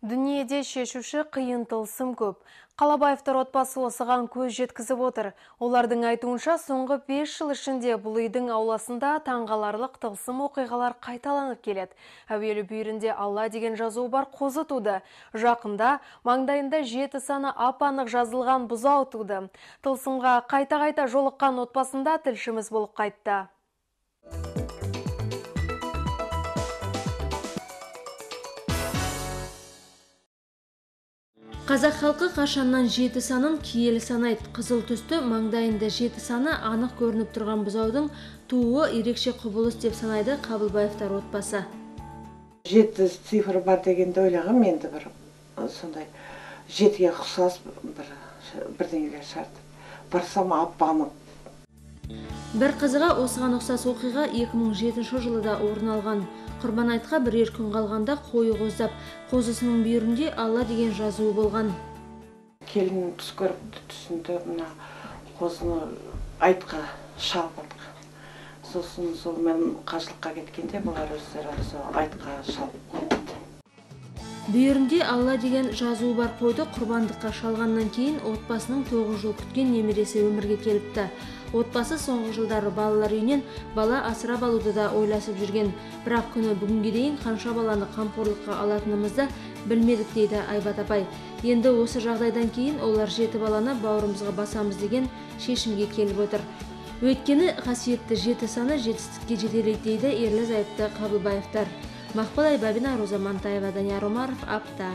Дүниеде шешуші қиын тылсым көп. Қалабаевтар отбасы осыған көз жеткізіп отыр. Олардың айтуынша, соңғы 5 жыл ішінде бұл үйдің ауласында таңғаларлық тылсым оқиғалар қайталанып келеді. Әуелі бүйірінде Алла деген жазуы бар қозы туды. Жақында маңдайында 7 саны ап-анық жазылған бұзау туды. Тылсымға қайта-қайта жолыққан отбасында тілшіміз болып қайтты. Қазақ халқы қашаннан 7 санын киелі санайды. Қызыл түсті маңдайында 7 саны анық көрініп тұрған бұзаудың тууы ерекше құбылыс деп санайды Қабылбаевтар отбасы. 7 цифр бар дегенді ойлағам, енді бір сондай 7-ге ұқсас бір бірдеңелер шығарды. Барсам ап-анық. Бір қызығы, осыған ұқсас оқиға 2007 жылы да орын алған. Құрбан айтқа бірер күн қалғанда қойы қоздап, қозысының бүйірінде Алла деген жазуы болған. Келін түс көріп түсінде мына қозыны айтқа шалып атқан. Сосын сол мен қажылыққа кеткенде бұлар өздері сол айтқа шалып қойыпты. Бүйірінде Алла деген жазуы бар қойды құрбандыққа шалғаннан кейін отбасының 9 жыл күткен немересі өмірге келіпті. Отбасы соңғы жылдары балалар үйінен бала асырап алуды да ойласып жүрген. Бірақ күні бүгінге дейін қанша баланы қамқорлыққа алатынымызды білмедік дейді Айбат апай. Енді осы жағдайдан кейін олар 7 баланы бауырымызға басамыз деген шешімге келіп отыр. Өйткені қасиетті 7 саны жетістікке жетелейді дейді ерлі зайыпты Қабылбаевтар. Мақпал Айбабина, Роза Мантаева, Данияр Омаров, Апта.